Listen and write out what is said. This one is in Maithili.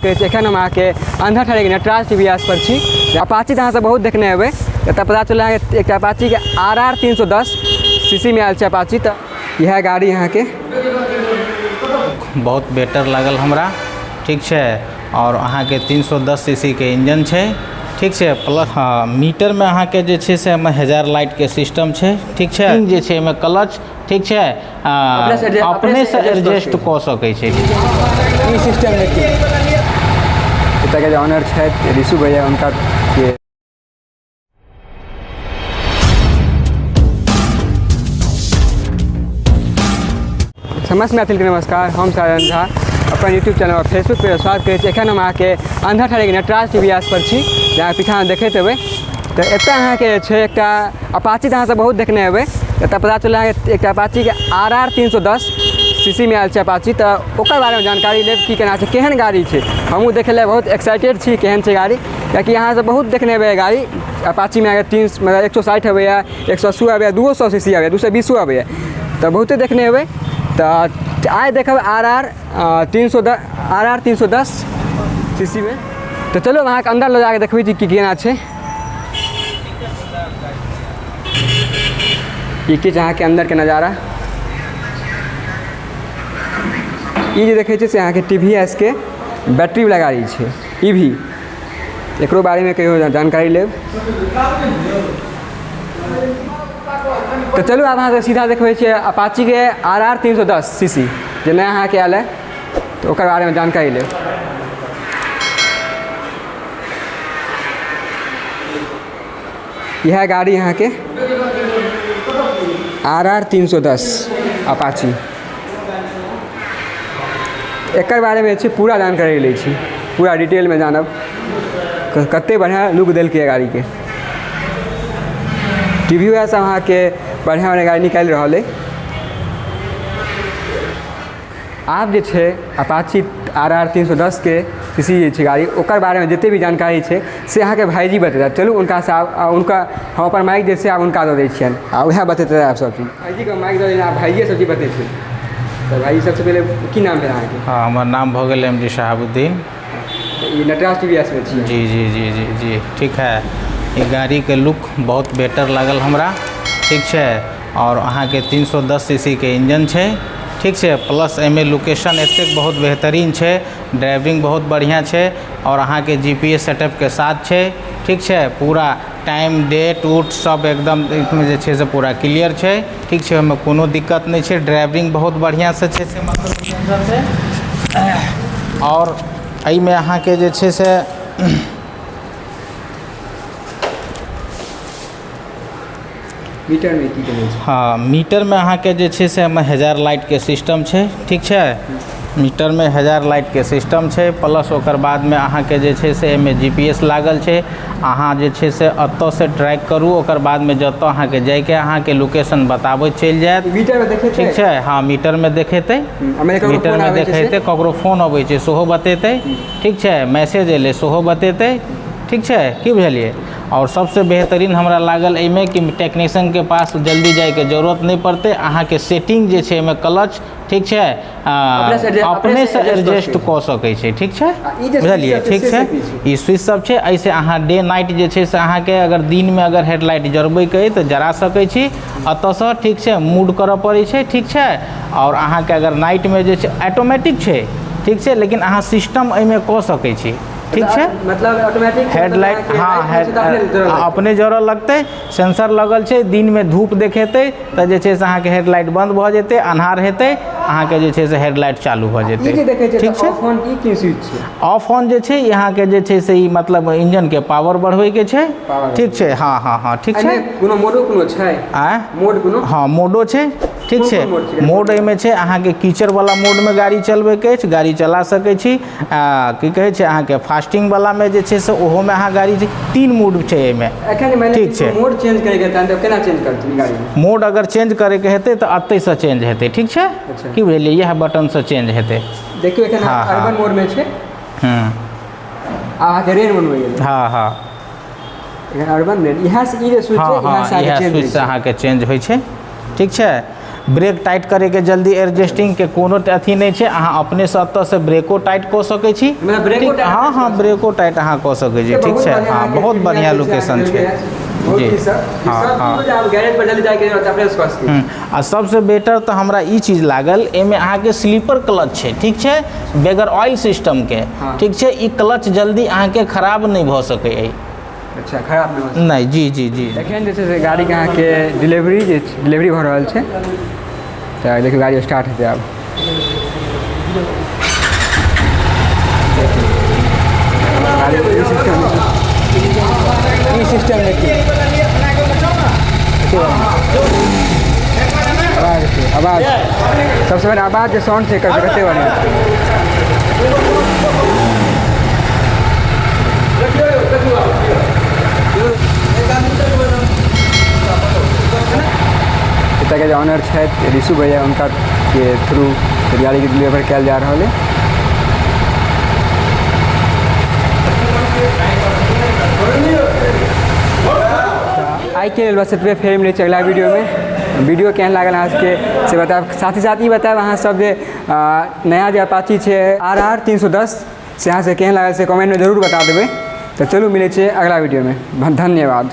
एखन हम अहाँके अंधरठारीके नटराज टीवीएस पर छी। अपाची तऽ अहाँसब बहुत देखने हेबै, एतऽ पता चलल अहाँके एकटा अपाचीके RR 310 CC में आयल छै अपाची। तऽ इएह गाड़ी अहाँके बहुत बेटर लागल हमरा, ठीक छै। और अहाँके 310 सीसी के इंजन छै, ठीक छै। प्लस हाँ मीटरमे अहाँके जे छै से एहिमे हेजार लाइटके सिस्टम छै, ठीक छै। जे छै एहिमे क्लच, ठीक छै, अपनेसँ एडजस्ट कऽ सकै छै। ई सिस्टम देखियौ, एतऽके जे ऑनर छथि ऋषु भैया, हुनका के समस्त मैथिलके नमस्कार। हम साजन झा अपन यूट्यूब चैनल और फेसबुक पेज स्वागत करै छी। एखन हम अहाँके अंधरठारीके नटराज टीवीएस पर छी, जहाँ पीछाँ देखैत हेबै। तऽ एतऽ अहाँके जे छै एकटा अपाची तऽ अहाँसब बहुत देखने हेबै। एतऽ पता चलल अहाँके एकटा अपाचीके RR 310 CC में आयल छै अपाची। तऽ ओकर बारेमे जानकारी लेब की केना छै, केहन गाड़ी छै। हमहूँ देखै लए बहुत एक्साइटेड छी केहन छै गाड़ी, कियाकि अहाँसब बहुत देखने हेबै गाड़ी अपाचीमे अहाँके मतलब 160 अबैए, 180 अबैए, 200 सीसी अबैए, 220 अबैए, तऽ बहुते देखने हेबै। तऽ आइ देखब RR 310 RR 310 CC में। तऽ चलू अहाँके अन्दर लऽ जाकऽ देखबै छी की केना छै। ई किछु अहाँके अन्दरके नजारा। ई जे देखै छियै से अहाँके TVS के बैटरीवला गाड़ी छै, ई भी। एकरो बारेमे कहियो जानकारी लेब। तऽ चलू आब अहाँके सीधा देखबै छियै अपाचीके RR 310 CC जे नया अहाँके आयल है, तऽ ओकर बारेमे जानकारी लेब। इएह गाड़ी अहाँके RR 310 Apache, एकर बारेमे छै पूरा जानकारी लै छी, पूरा डिटेलमे जानब कते बढ़िआँ लुक देलकै गाड़ीके। TVS अहाँके बढ़िआँ बढ़िआँ गाड़ी निकालि रहल अइ। आब जे छै अपाची RR 310 के सीसी जे छै गाड़ी, ओकर बारेमे जते भी जानकारी छै से अहाँके भाईजी बतेता। चलू हुनकासँ आब हुनका हम अपन माइक जे छै आब हुनका दऽ दै छियनि आ उएह बतेतै आब सब चीज। भाईजीके माइक दऽ देने, आब भाईजीए सब चीज बतेथिन। तऽ भाईजी सबसँ पहिले की नाम भेल अहाँके? हाँ, हमर नाम भऽ गेल MD Shahabuddin. ई नटराज TVS में छी? जी जी जी जी जी, ठीक है। ई गाड़ीके लुक बहुत बेटर लागल हमरा, ठीक छै। और अहाँके 310 सीसी के इंजन छै, ठीक छै। प्लस एहिमे लोकेशन एतेक बहुत बेहतरीन छै, ड्राइविंग बहुत बढ़िआँ छै और अहाँके GPS सेटअपके साथ छै, ठीक छै। पूरा टाइम डेट उट सब एकदम एहिमे जे छै से पूरा क्लियर छै, ठीक छै। ओहिमे कोनो दिक्कत नहि छै, ड्राइविंग बहुत बढ़िआँसँ छै से मतलब छै। और एहिमे अहाँके जे छै से मीटरमे की कहै छै? हाँ, मीटरमे अहाँके जे छै से एहिमे हेजार लाइटके सिस्टम छै, ठीक छै। मीटरमे हेजार लाइटके सिस्टम छै। प्लस ओकर बादमे अहाँके जे छै से एहिमे GPS लागल छै। अहाँ जे छै से एतऽसँ ट्रैक करू, ओकर बादमे जतऽ अहाँके जाइके अहाँके लोकेशन बताबैत चलि जायत, मीटरमे देखेतै, ठीक छै। हाँ, मीटरमे देखेतै, मीटरमे देखेतै, ककरो फोन अबै छै सेहो बतेतै, ठीक छै। मैसेज एलै सेहो बतेतै, ठीक छै। की बुझलियै? और सबसे बेहतरीन हमरा लागल एहिमे कि टेक्नीशियनके पास जल्दी जाइके जरूरत नहि पड़तै। अहाँके सेटिंग जे छै एहिमे क्लच, ठीक छै, अपनेसँ एडजस्ट कऽ सकै छै, ठीक छै, बुझलियै, ठीक छै। ई स्विच सब छै, एहिसँ अहाँ डे नाइट जे छै से अहाँके अगर दिनमे अगर हेडलाइट जरबैके अइ तऽ जरा सकै छी एतऽसँ, ठीक छै। मूड करऽ पड़ै छै, ठीक छै। और अहाँके अगर नाइटमे जे छै ऑटोमेटिक छै, ठीक छै, लेकिन अहाँ सिस्टम एहिमे कऽ सकै छी, ठीक छै। मतलब ऑटोमेटिक हेडलाइट, हाँ, अपने जरऽ लगतै, सेंसर लगल छै। दिनमे धूप देखेतै तऽ जे छै से अहाँके हेडलाइट बन्द भऽ जेतै, अन्हार हेतै, अहाँके जे छै से हेडलाइट चालू भऽ जेतै, ठीक छै। ऑफ ऑन जे छै अहाँके जे छै से ई मतलब इंजनके पावर बढ़बैके छै, ठीक छै। हाँ हाँ हाँ, ठीक छै। कोनो मोडो कोनो छै? आँय, मोड कोनो? हाँ, मोडो छै, ठीक छै। मोड एहिमे छै अहाँके कीचड़वला मोडमे गाड़ी चलबैके अछि, गाड़ी चला सकै छी। की कहै छै अहाँके फास्टिंगवलामे जे छै से ओहोमे अहाँ गाड़ी, 3 मोड छै एहिमे, ठीक छै। मोड चेंज करैके हेतै केना चेंज करथिन गाड़ी? मोड अगर चेंज करैके हेतै तऽ एतैसँ चेंज हेतै, ठीक छै। की बुझलियै? इएह बटनसँ चेंज हेतै। देखियौ एखन अर्बन मोडमे छै, अहाँके रेन मोडमे गेलै। हाँ हाँ, एखन अर्बन रेन, इएह ई जे स्विच छै, इएह स्विचसँ अहाँके चेंज होइ छै, ठीक छै। ब्रेक टाइट करैके जल्दी एडजस्टिंगके कोनो अथी नहि छै। अहाँ अपनेसँ एतऽसँ ब्रेको टाइट कऽ सकै छी। मतलब ब्रेको ठीक, टाइट हँ हँ, ब्रेको टाइट अहाँ कऽ सकै छी। ठीक छै, हँ, बहुत बढ़िआँ लोकेशन छै जी। हँ हँ। गैरेज पर जल्दी जाके अपने से कऽ सकै छी। आ सबसँ बेटर तऽ हमरा ई चीज लागल, एहिमे अहाँके स्लीपर क्लच छै, ठीक छै, बगैर ऑयल सिस्टमके। ठीक छै, ई क्लच जल्दी अहाँके खराब नहि भऽ सकै अइ। अच्छा, खराब नहि हो। नहि, जी जी जी। एखन जे छै से गाड़ीके अहाँके डिलीवरी जे डिलीवरी भऽ रहल छै। तऽ देखियौ, गाड़ी स्टार्ट हेतै आब। गाड़ी ई सिस्टम देखियौ, देखियौ आवाज, देखियौ आवाज। सबसँ पहिले आवाज जे साउंड छै एकर, से कते बढ़िआँ छै। एतऽके जे ऑनर छथि ऋषु भैया, हुनका के थ्रू गाड़ीके डिलीवर कयल जा रहल अइ। आइके लेल बस एतबे। फेर मिलै छै अगिला वीडियोमे। वीडियो केहन लागल अहाँ सबके से बतायब। साथ ही साथ ई बतायब अहाँ सब जे नया जे अपाची छै RR 310, से अहाँ सबके केहन लागल, से कमेंटमे जरूर बता देबै। तऽ चलू, मिलै छै अगिला वीडियोमे। धन्यवाद।